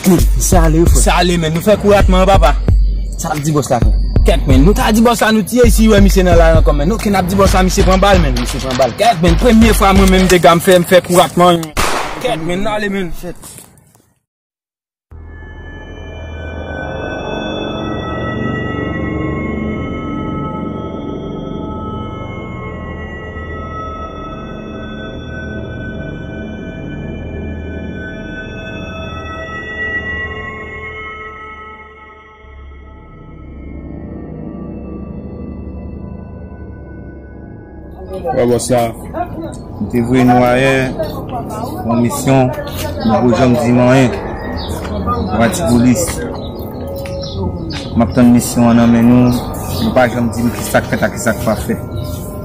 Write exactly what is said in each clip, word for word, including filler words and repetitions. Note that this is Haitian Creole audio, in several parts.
Misye ale wi, frè. Misye ale, men. Nou fè kou ratman an, papa. Sa ap di bòs la, frè? Kèt, men. Nou ta di bòs la nou tiye, si wè misye nan lari ankò, men. Ok, n ap di bòs la misye pran bal, men. Misye pran bal. Kèt, men. Premye fwa mwen menm dega m fè, m fè kou ratman. Kèt, men. N ale, men. Shit. Wè bòs la, m te voye nou ayè, yon misyon, nou poko janm di m anyen. Wa Ti Polis, m ap tann misyon an nan men nou, nou pa janm di m ki sa k fèt ak ki sa k pa fèt.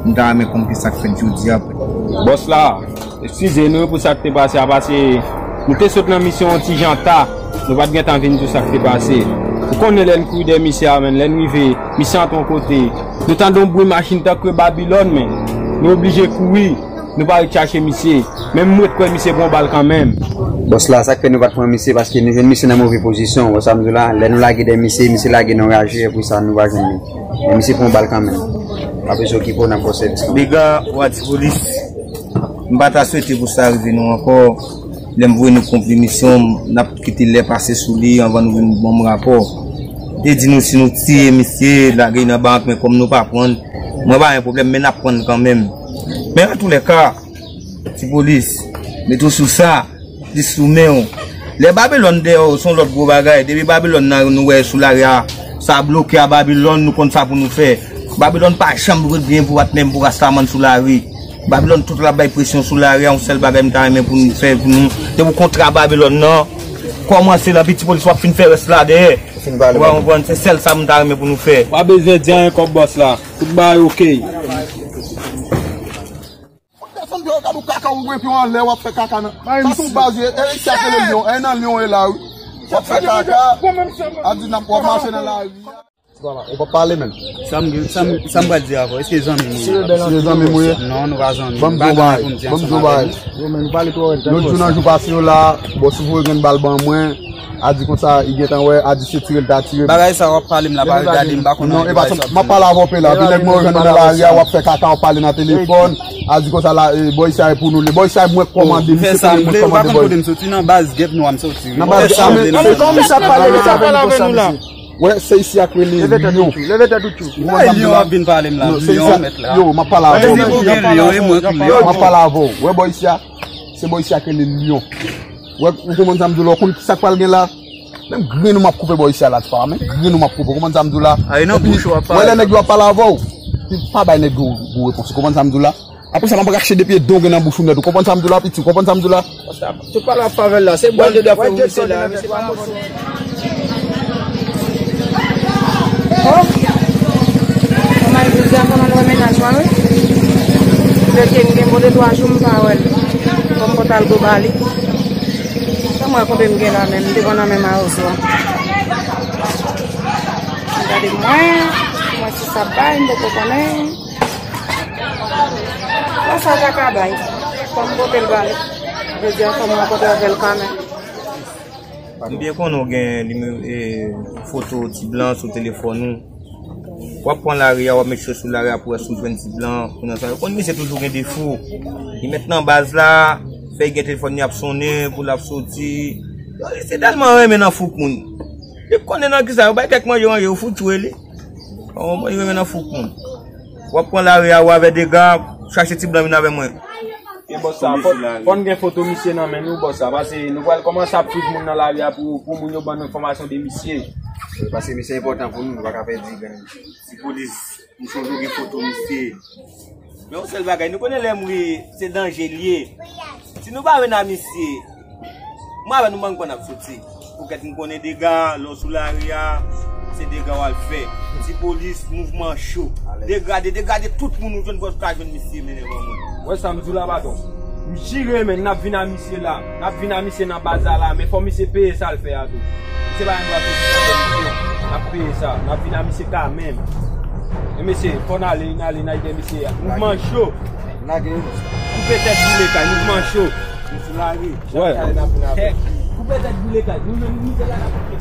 M ta renmen konn ki sa k fèt jodi a. Bòs la, eskize nou pou sa k te pase a, pase nou te sot nan misyon yon ti jan ta, nou pa t gentan vin di w sa k te pase. Ou konnen lè n kouri dèyè misye a, men lè n rive, misye antre yon kote. Nou tande yon bri machin tankou Babilòn, men nou oblije kouri. Nou pa ret chache misye. Men m ret kwè misye pran bal kanmenm. Bòs la, sa k fè nou pa t pran misye, paske nou jwenn misye nan move pozisyon. Wè sa m di w la, lè nou lage dèyè misye, misye lage nan raje, epi sa nou pa jwenn li. Men misye pran bal kanmenm. Pa bezwen okipe w, n ap ba w sèvis kanmenm. Dega, Wa Ti Polis, m pa ta swete pou sa rive nou ankò. Lè m voye nou konpli misyon, n ap kite lè pase sou li anvan nou vin ban m rapò. Te di nou si nou tiye misye, lage l nan bak, men kòm nou pa pran l, mwen pa gen pwoblèm, men n ap pran l kanmenm. Men antoulèka, Ti Polis, mete w sou sa, li sou men w. Lè Babilòn dèyè w, se yon lòt gwo bagay. Depi Babilòn nan nou wè sou lari a, sa bloke a Babilòn, nou konn sa pou nou fè. Babilòn pa janm ret byen pou atnèm pou Rastaman sou lari. Babilòn tout la bay presyon sou lari a, yon sèl bagay m ta renmen pou nou fè pou nou, se pou kontra Babilòn nan kòmanse la, epi Ti Polis w ap fin fè rès la dèyè. Ou konprann, se sèl sa m ta renmen pou nou fè. Pa bezwen di anyen kòb bòs la. Tout bagay ok. Desann pye w, gad ou kaka ou bwen pye w anlè, w ap fè kaka nan. Sa se yon baz, e, e, sa se le Lyon, e nan Lyon e la, wi. W ap fè kaka, ap di n ap, w ap mache nan lari. Ou pa pale menm. Sa m gen, sa m, sa m pral di avè w, èske zanmi m ou ye? Si se zanmi m ou ye? Non, nou pa zanmi. Ban m di w bagay, ban m di w bagay. Yo, men nou pale twò rèd. Lòt jou nan jou pase yo la, bòs ou voye grenn bal ban mwen. A di konsa, li gentan wè, a di se tire l ta tire. Bagay sa w ap pale m la, pa regade m, pa konn anyen. Non, e pa sa, m ap pale avè w pe la. Epi nèg mwen yo jwenn ou nan lari a, w ap fè kaka, w ap pale nan telefòn. A di konsa la, e, bò isi a e pou nou li. Bò isi a mwen k kòmande, misye konnen mwen k kòmande bò isi. Ou pa konn kote m soti, nan baz gèp nou a m soti. Nan baz gèp, a, men, men kòman misye ap pale avè sa, avè nou la? Wè, se isi a k rele Lyon. Leve tèt ou tchou, leve tèt ou tchou. Lyon ap vin pale m la, Lyon mèt la. Yo, m ap pale avè w. Lyon e mwen ki Lyon. M ap pale avè w. Wè bò isi a, se bò isi a k rele Lyon. Wè, ou konprann sa m di w la, ou konn ki sa k pral gen la? Menm grenn ou m ap koupe bò isi a la, tipa, menm grenn ou m ap koupe, ou konprann sa m di w la? Epi, wè lè nèg yo ap pale avè w, epi pa bay nèg yo gwo repons, ou konprann sa m di w la? Apre sa, m ap rache de pye don gen nan bouch ou nèt, ou konprann sa m di w la, piti, ou konprann sa m di w la? Tout pale ap favè l la, se bwèl de dwa fè ou misye la, misye pa la fòs. Oh! Kòman l di a, kòman l wè mennaj mwen, wi? Lè ke m gen bon de twa jou, m pa wè l. Fò m konn al go ba li. Fò m wè konbe m gen la menm, m te pran nan men mawozo a. Gade mwen, mwen si sa bay, m poko konnen. Bon, sa ta ka bay. Fò m pote l ba li. Jodi a, fò m rankontre avè l kanmenm. M byen konnen w gen nime-, e, foto Ti Blan sou telefòn ou. W ap pran lari a, w ap met cho sou lari a pou wè si w jwenn Ti Blan, pou nan sa. Ou konn misye toujou gen defo. Li mèt nan baz la, fè l gen telefòn li ap sonnen, pou l ap soti. Yo, li se tèlman renmen nan fouk moun. Li konnen nan kisa, yo bay kèk manje, manje, yo fout tchwe li. Yon manje renmen nan fouk moun. W ap pran lari a, ou avè dega, chache Ti Blan vin avè mwen. E bòs sa, fò, fò n gen foto misye nan men nou, bòs sa, pase nou pral kòmanse ap swiv moun nan lari a pou, pou moun yo ban nou enfòmasyon de misye. Wi, pase misye enpòtan pou nou, nou pa ka pèdi grenn misye. Ti Polis, m sonje w gen foto misye. Men yon sèl bagay, nou konnen lè m ri, se danje l ye. Si nou pa vin a misye, mwen avè nou mank ban n ap soti. Poukèt m konnen dega, lè w sou lari a, se dega w al fè. Ti Polis, mouvman cho. Degade, degade tout moun ou jwenn, fò w ka jwenn misye mennen ban mwen. Wè sa m di w la, patwon. M jire, men n ap vin a misye la. N ap vin a misye nan baz la la, men fò misye peye sa l fè a tou. Misye pa gen dwa soti san pèmisyon. N ap peye sa. N ap vin a misye kanmenm. E mesye, fò n ale, n ale, n al dèyè misye a. Mouvman cho. Koupe tèt boule kay, mouvman cho. Wè. Koupe tèt boule kay. Nou menm nou la n ap koupe.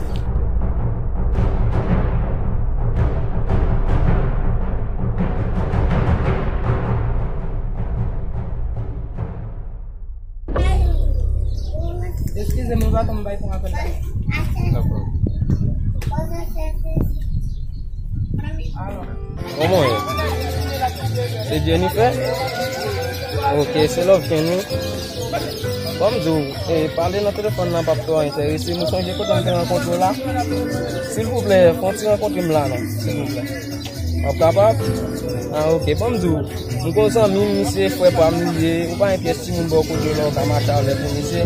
Eskize m, ou pa konn bay pou apèl la. Dakò. Kòman w ye? Se Jennifer? Ok, se love Kenny. Ban m di w, e, pale nan telefòn nan p ap twò enterese m. Ou sonje kote m te rankontre w la? Silvouplè, fè yon ti rankontre m la non, silvouplè. W ap kapab? Ah, ok. Ban m di w, m gon zanmi m, misye frè pa m li ye. Ou pa gen pyès timoun bò kote w la, ou ka mache avè l pou misye?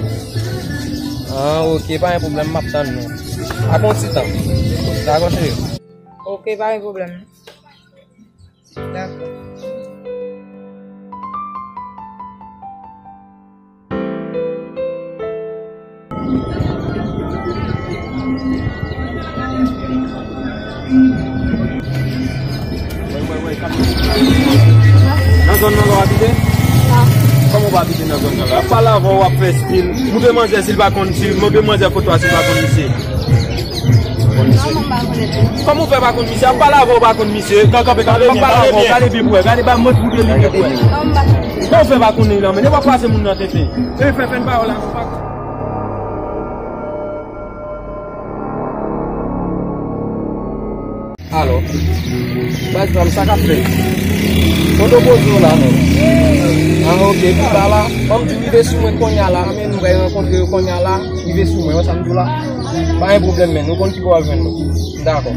Ah, ok, pa gen pwoblèm, m ap tann nou. Ak yon ti tan. Dakò, cheri? Ok, pa gen pwoblèm. Dakò. Nan zòn nan w abite? Kòman w abite nan zòn nan la? Pale avè w, w ap fè stil. Montre manzè si l pa konn, si, montre manzè kote w a si l pa konn misye. Kòman w fè pa konn misye? Ap pale avè w pa konn misye. Kanpe, kanpe, pale avè w, gade byen pou wè. Gade ba mwen pou de li byen pou wè. Kòman w fè pa konnen li la, men e pa pase moun nan tenten. E fè fè n pawòl la. Alò, baz pa m, sa k ap fèt? Kote w poze w la menm? Ah, ok, pi ba la. Ban m di w, rive sou mwen kounye a la, men nou pral rankontre yo kounye a la, rive sou mwen, wè sa m di w la? Pa gen pwoblèm, men nou konn ki bò w ap jwenn nou. Dakò.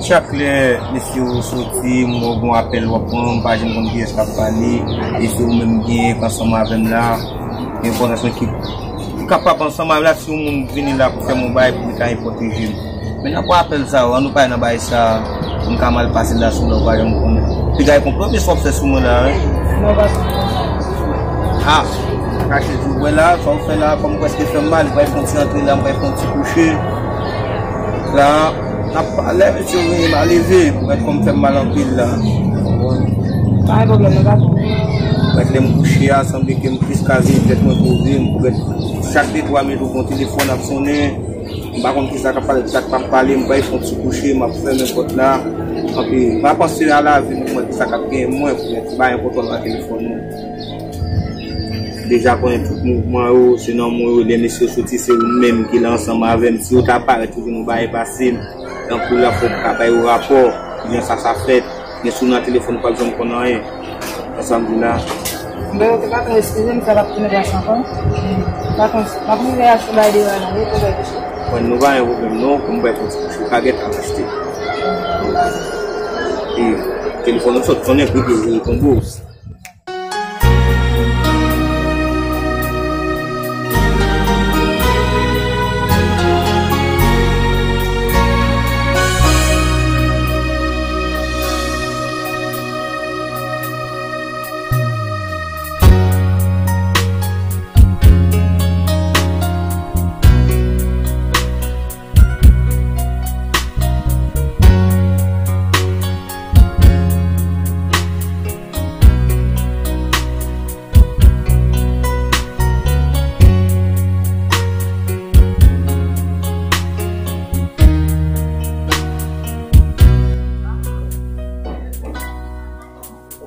Chak lè mesye yo soti, m wè w gon apèl w ap pran, m pa janm konn kiyès k ap pale, e se ou menm ki genyen k ansanm avè m la, gen kontan ki Li kapab ansanm avè l, si yon moun vini la pou fè m yon bagay pou li ka pwoteje m. Men nan apèl sa yo, ann nou pa nan bagay sa, pou m ka mal pase la sou la, ou pa janm konnen. Piga e konplo, men sa w ap fè sou mwen la, wi. Non, pa. Ah, kache di w wè la, sa w fè la, kòm prèske fè m mal, m pral fè yon ti rantre la, m pral fè yon ti kouche. La, n ap pale, mesye, w vini m a leve, pou mèt kòm fè m mal anpil la. Pa gen pwoblèm, non, pa. Mèt lè m kouche a, sanble ke m plis ka veye tèt mwen poze, m pou mèt Chak de twa minit ou gon telefòn ap sonnen. M pa konn kisa k ap pale, kisa k p ap pale. M pral fè yon ti kouche, m ap fèmen pòt la. Anpi, m ap panse a lavi m pou m wè kisa k ap genyen mwen, pou mwen pa gen kontwòl nan telefòn mwen. Deja konnen tout mouvman yo, se nan mwen yo, lè mesye yo soti, se ou menm ki la ansanm avè m. Si yo ta parèt, yo vin yon bagay pase m, tankou la fò m ka ba yo rapò, kijan sa, sa fèt. Men si w nan telefòn, ou p ap janm konn anyen. Konsa m di la. Men, ok, patwon, eskize m, sa p ap tounen pase ankò. Patwon, m ap rive achte bagay deyò a la, wi, pou bagay kouche. Bon, nou pa gen pwoblèm, non, pou m bay pou ti kouche. Ou ka gentan achte. E telefòn nan sot sonnen, pou yo reponn ou.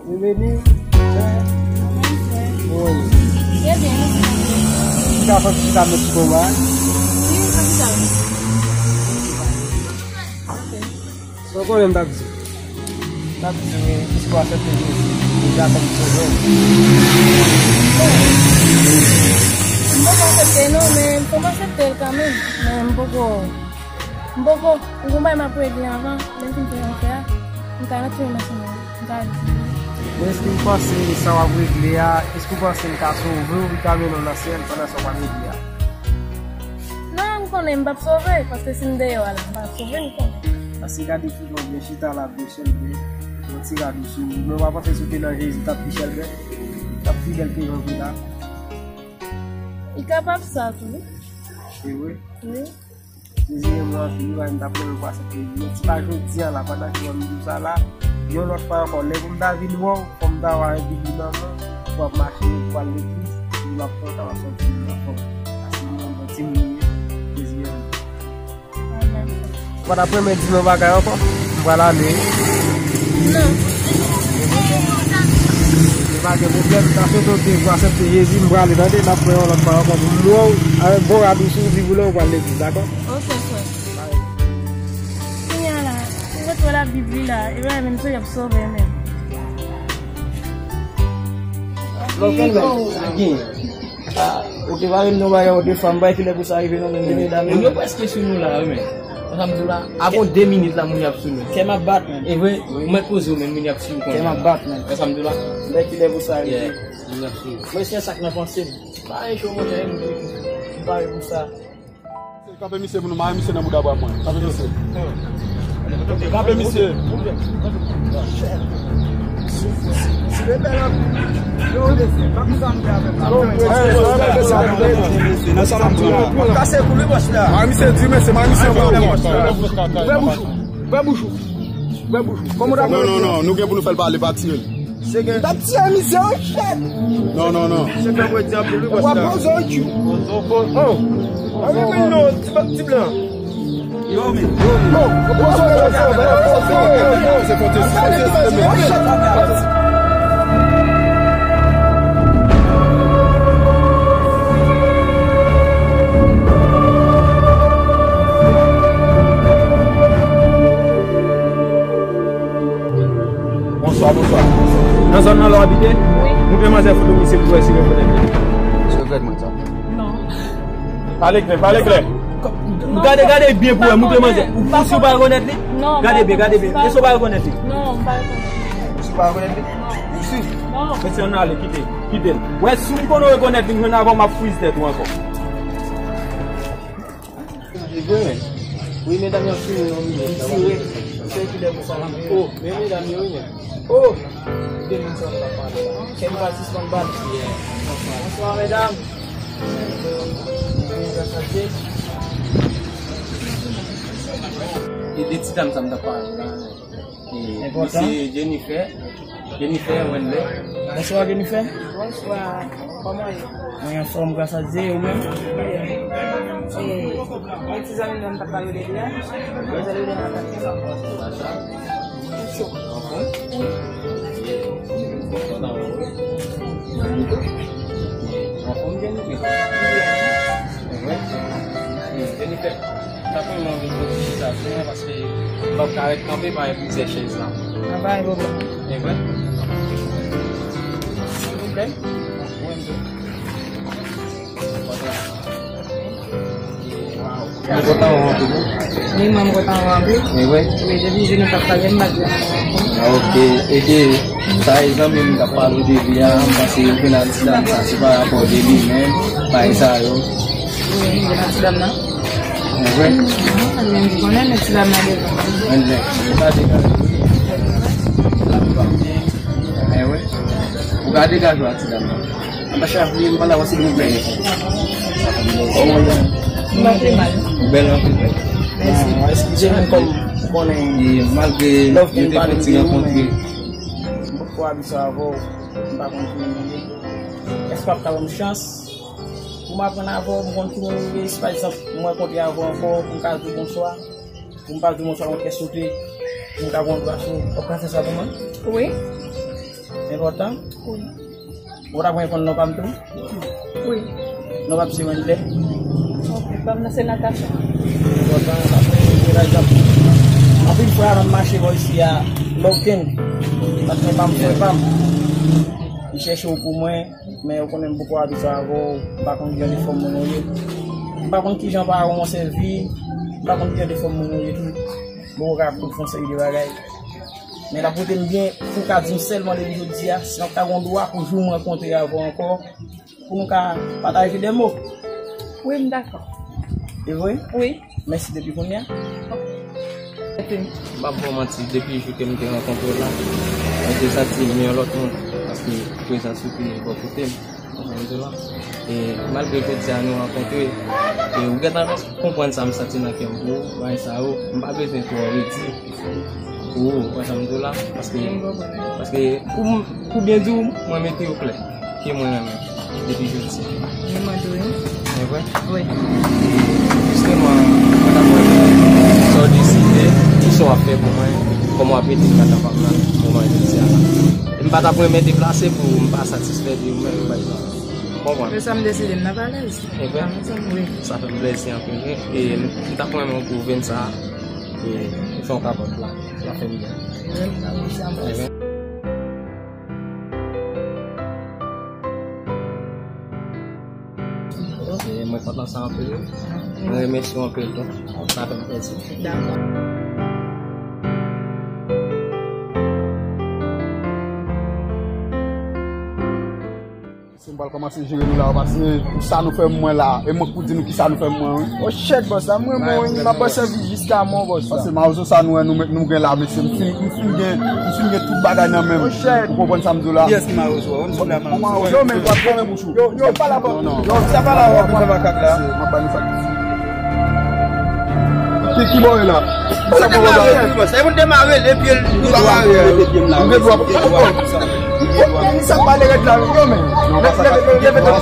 Bienvenue. Bon. Trè byen, mèsi. Ou ka fè ti chita met sou koma? Wi, ou ka chita. Ok. Bon, konnen m t ap di. M t ap di, men, piske w aksepte Jezi deja kòm sovè w. M poko aksepte non, men m poko aksepte l kanmenm. Men m poko, m poko, m gon bagay m ap regle anvan, lè m fin fè sa m fè a, m ka retounen nan chemen an. M ka di. Men èske w panse sa w ap regle a, èske w panse l ka sove w, li ka mennen w nan syèl pandan sa w ap regle a? Non, m konnen m p ap sove, paske si m deyò a la, m p ap sove, m konnen. Paske gade kijan w byen chita la, byen chèlbè. Yon ti rad ou sou ou. Men w pa panse si w te nan Jezi, w t ap pi chèlbè? W t ap pi bèl ke jan w ye la? Li kapab sa tou, wi. Se vre? Wi. Jezi renmen w anpil, wi, m t ap renmen pou w aksepte Jezi. Men si pa jodi a la, pandan ke w ap di w sa la, yon lòt fwa ankò, lè pou m ta vin wè w, fò m ta wè w avèk Bib li nan men w, w ap mache, w al legliz. M ap fè w ta w ap fè w ti moun anfòm. Paske m yon bon timoun, m ye, Jezi beni. Ou pa t ap renmen di m yon bagay ankò? M pral ale. Non. E pa gen pwoblèm, m ta swete w te pou aksepte Jezi, m prale, tande, n ap wè yon lòt fwa ankò. M wè w avèk bon rad ou sou, si w vle w pral legliz, dakò? Ok, frè. Kounye a la, ou retwè Labib li la, e bagay menm tou y ap sove menm. Lòkèl menm, sa gen. Ah, ou te pale m nan bagay, ou te fè m bay kilè pou sa rive non, men, men, medam yo. Moun yo prèske sou nou la, wi, men. Sa m di w la, avan de minit la, moun yo ap sou nou. Kè m ap bat, men. E vre, mwen poze w, men moun yo ap sou nou. Kè m ap bat, men. Sa m di w la. Lè kilè pou sa rive. Yeah, moun yo ap sou nou. Mwen se sa k nan panse m. Pa yon cho, monchè, m pare pou sa. Kanpe misye pou nou mare misye nan bouda bwa mwen. Kanpe misye. Kanpe misye. Mare misye di mesye, mare misye anba mwen. Ouvè bouch ou. Ouvè bouch ou. Ouvè bouch ou. Kòman w ta... Non, non, non, nou gen pou nou fè l pale, pa tiye l. Se gen. T ap tiye misye an chèt. Non, non, non. Se fè mwen di anpil wi, bòs la. W ap poze w ki. Oh. Anvi vin non, ti blan, ti blan. Yo, men, yo, men. Oh, poze w, poze w, poze w. Se poze w, poze w. Bonswa, bonswa. Nan zòn nan la w abite? Wi. Montre manzè foto misye pou wè si l rekonèt li. Se vrè mwen sa. Non. Pale klè, pale klè. Non. Gade, gade byen pou wè, montre manzè. Ou si w pa rekonèt li? Non, gade byen, gade byen. Èske w pa rekonèt li? Non, m pa rekonèt li. Si w pa rekonèt li? Non. Si? Non. Mesye, ann ale, kite, kite l. Wè, si w konnen w rekonèt li, m jwenn avè w, m ap friz tèt ou ankò. Li vre, men. Wi, medam yo ap swiv nou, wi, men. Tire. Se kilè pou sa la, men. Oh, men medam yo, wi, men. Oh! De moun sa m t ap pale la. Kè m pa sispann bat. Bonswa, medam. Byen, gras a Dye. E de ti dam sa m t ap pale la. E, enpòtan. Misye Jennifer. Jennifer Wendler. Bonswa, Jennifer. Bonswa. Kòman w ye? Mwen anfòm, gras a Dye, e ou menm? E, e ti zanmi m nan m t ap pale de li a. Mwen rele Natacha. Natacha. Cho. Anfòm? Anfòm, Jennifer. Jennifer. Sa fè mwen anvi poze kesyon sa, paske m p ap ka ret kanpe pa gen plizyè chèz la. Nan pa gen pwoblèm. E vre? Silvouplè. Mwen kontan wè w anpil, wi. Wi, mwen, mwen kontan wè w anpil. E vre? Wi, depi je nou t ap pale, m pa t janm wè w ankò. Ok, e ke sa e zanmi m t ap pale w de li a, m panse yo vin ak ti dam sa, se pa rapò de li menm, bagay sa yo. Wi, m vin ak ti dam nan. Mwen vre? Mwen menm ki konnen, men ti dam nan devan. Mwen vre. Ou ka degaje w. Ou ka degaje w ak ti dam nan. Anba chèf li, m pa la wè si nou bèl. Kòman w ye? M pa pi mal. Ou bèl anpil, bèl. Mèsi. Eskize m kòm ou konnen. E malgre nou te fè ti rankontre. M poko abitye avè w, m pa konn ki moun ou ye. Èske w ap ka ban m chans? Pou m aprann avè w, m konn ki moun ou ye, si pa egzanp, mwen kontre avè w ankò, pou m ka di w bonswa, pou m pa di w bonswa, mwen kè sote, pou m ka pran dwa sou ou. W ap ka fè sa pou mwen? Wi. Enpòtan? Wi. Ou ta konn reponn non pa m tou? Wi. Non pa m se Wendler. Ok, pa m nan se Natacha. Enpòtan, pa m se Natacha. Anpil fwa, m ap mache bò isi a, Loken. Patnè pa m, frè pa m. Li chèche w pou mwen. Men ou konnen m poko abitye avè w, m pa konn kijan de fòm moun ou ye. M pa konn kijan paran w sèvi, m pa konn kijan de fòm moun ou ye tou. M poko ka konprann seri de bagay. Men l ap pote m byen pou w ka di m sèlman depi jodi a, si m ap ka gen yon dwa pou jou m rankontre avè w ankò, pou nou ka pataje de mo. Wi, m dakò. E vre? Wi. Mèsi depi kounye a. M p ap ba w manti, depi jou ke m te rankontre w la, mwen te santi m yon lòt moun, paske prezans ou te bò kote m. Konprann sa m di w la? E malgre jodi a nou rankontre, e ou gentan konprann sa m santi nan kè m pou ou, bagay sa yo, m pa bezwen twò redi pou ou, konprann sa m di w la? Paske, paske pou m, pou byen di w, mwen mete yo klè, ke mwen renmen. Depi jodi. Li mande w, wi. E vre? Wi. Jisteman, mwen t ap renmen sa w deside, kisa w ap fè pou mwen, kòman w ap ede m nan tan pa m nan, moman jodi a la. E m pa t ap renmen deplase pou m pa satisfè de ou menm, pa egzanp. Ou konprann? Se sa m deside, m nan alèz. E vre? Wi. Sa fè m plezi anpil, wi. E m t ap renmen w pwouve m sa, e m fè yon kapòt la, la fè m byen. E vre? E mwen kontan sa anpil. Mwen remèsye w anpil tou. Sa fè m plezi. Dakò. Si m pral kòmanse jere nou la, paske pou sa nou fè mwen la, e mwen k pou di nou kisa nou fè mwen, wi. Oh shit, bòs la, mwen, mwen, m ap sèvi jiska mò, bòs la. Paske mawozo sa nou wè nou, nou gen la, mesye, m fin, m fin gen, m fin gen tout bagay nan men m. Oh shit. Ou konprann sa m di w la? Kiyès ki mawozo a? Ou m sou la mawozo. Yo, men, w ap fèmen bouch ou. Yo, yo, pa la, bòs. Non, non. Yo, sa pa la, w ap fè makak la. M ap ba nou sa. Ki, ki bò w ye la? Ou te mare l, bòs. E pou te mare l, epi l, li pa mare l. Ou gen dwa. Misye ap pale rèd la, yo, men. Non, pa sa ka, pa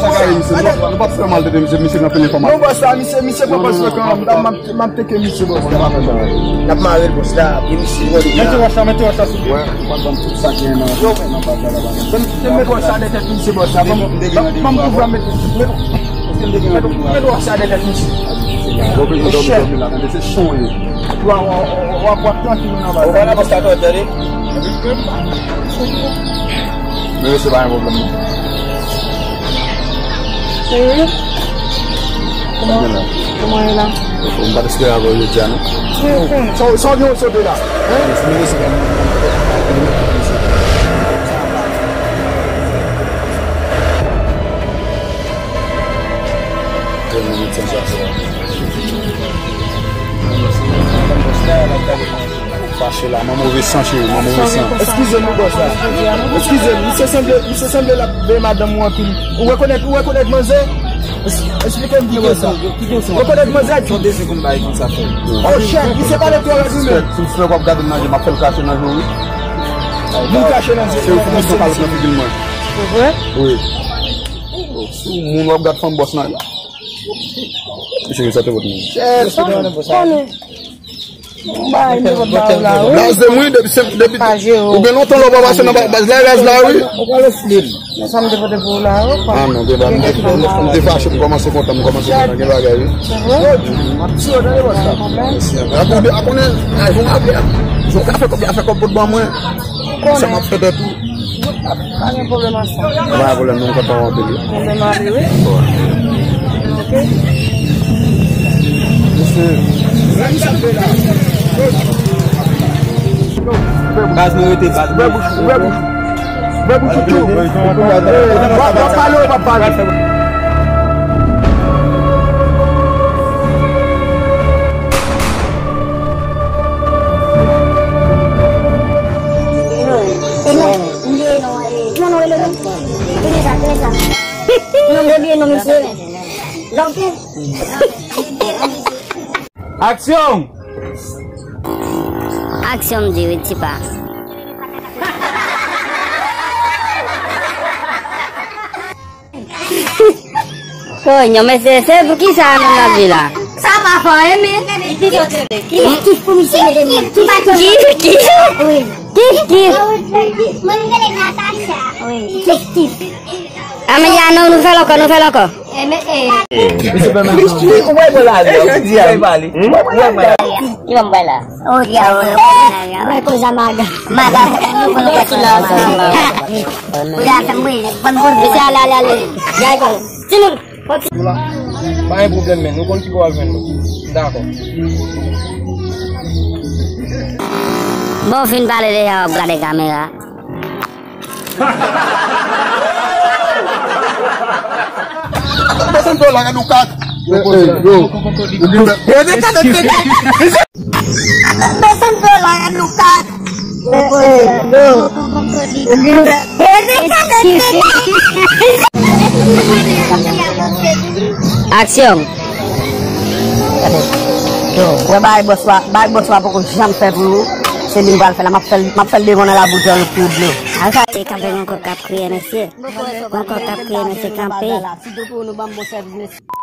sa ka, misye, nou, nou p ap fè mal tete misye, misye gen anpil enfòmasyon. Non, bòs la, misye, misye pran pòz frekant, m ap, m ap teke misye, bòs la. N ap mare l, bòs la, epi misye vòlè la. Mete wòch la, mete wòch la, souple. Wè, ou pa ban m tout sa ki gen nan, nan baz la, la, la. Ban m, ban m mete wòch la nan tèt misye, bòs la. Ban m, ban m, ban m kouvri mete. Mete, mete wòch la nan tèt misye. Yo bezwen dòmi, dòmi la, tande, se chan w ye. Wa, wa, wa, wa, wa, trankil nan baz la. Ou pa nan bòs la, tande. Men se pa yon pwoblèm, non. Cheri, kòman, kòman w ye la? M pa t espere avè w jodi a, non. Wi, ou konnen. Sa, sa w gen w sote la? Hein? Fache la, mwen move san, cheri, mwen move san. Eskize m, bòs la. Eskize m, misye sanble, misye sanble l ap veye madanm ou anpil. Ou rekonèt, ou rekonèt manzè? Es-, esplike m ki bòs la. Ou rekonèt manzè? Son dezi konn bagay konsa fè. Oh, chèf, misye pale twò rèd wi, men. Si m fè w ap gade m nan je, m ap fè l krache nan je w, wi. Vin krache nan je. Se yon figi m pral nan figi m, mwen. Se vre? Wi. Sou moun w ap gad fanm bòs nan. Mesye, sa te pot moun. Chèf, konnen. Bay, m te pot ba ou la, wi. Baz de mwen, depi se, depi ou gen lontan lè w pa pase nan ba-, baz la, baz la, wi. Ou pral ofle m. Men sa m te pote pou ou la, wi. Ah, non, gen bagay. M te, m te fache, m kòmanse kontan, m kòmanse kontan, gen bagay, wi. Se vre? Mesye, a konnen, a konnen, a, jan w ap fè, jan w ka fè kòb, a fè kòb pou ban mwen. Sa m ap fè tèt ou. Pa gen pwoblèm ak sa. Pa gen pwoblèm, non, m kontan w anpil, wi. Pwoblèm ale, wi. Ok. Mesye. Baz, nou rete, baz. Ouvè bouch, ouvè bouch. Ouvè bouch ou tou. W ap pale, w ap pale. Kijan nou rele nou? Tounen sa, tounen sa. Non, m te bliye non misye. Donk, aksyon! Aksyon, m di wi, tipa. Konyo, mesye, se pou ki sa menm n ap di la? Sa pa fò, e men. Kif, kif pou misye mete men. Kif, kif. Wi. Kif, kif. Mwen rele Natacha. Wi, kif, kif. Amelyano, nou fè l ankò, nou fè l ankò. E men, e. Ou wè mwen la, jodi a, wi. Ou wè mwen la. Ou wè mwen la. Oh, diaw, mwen koz a maga. Maga, nou konn kòti la. Ou ya fè m ri, fè m konn. Mesye, ale, ale, ale. Gay, gay. Timoun. Pa gen pwoblèm, men. Nou konn ki bò w ap jwenn nou. Dakò. Bon, w fin pale deja, w ap gade kamera. Desann fè w la, gad yon kat. Yo, yo. Desann fè w la, gad yon kat. Aksyon. Yo, wè bagay bòs la, bagay bòs la poko janm fè pou ou. Se li m pral fè la, m ap fè l, m ap fè l devan nan labou djòl kou dlo. Al kache kanpe, gon kòk k ap kriye, mesye. Gon kòk k ap kriye, mesye, kanpe. Sitou pou nou ban m bon sèvis, mesye.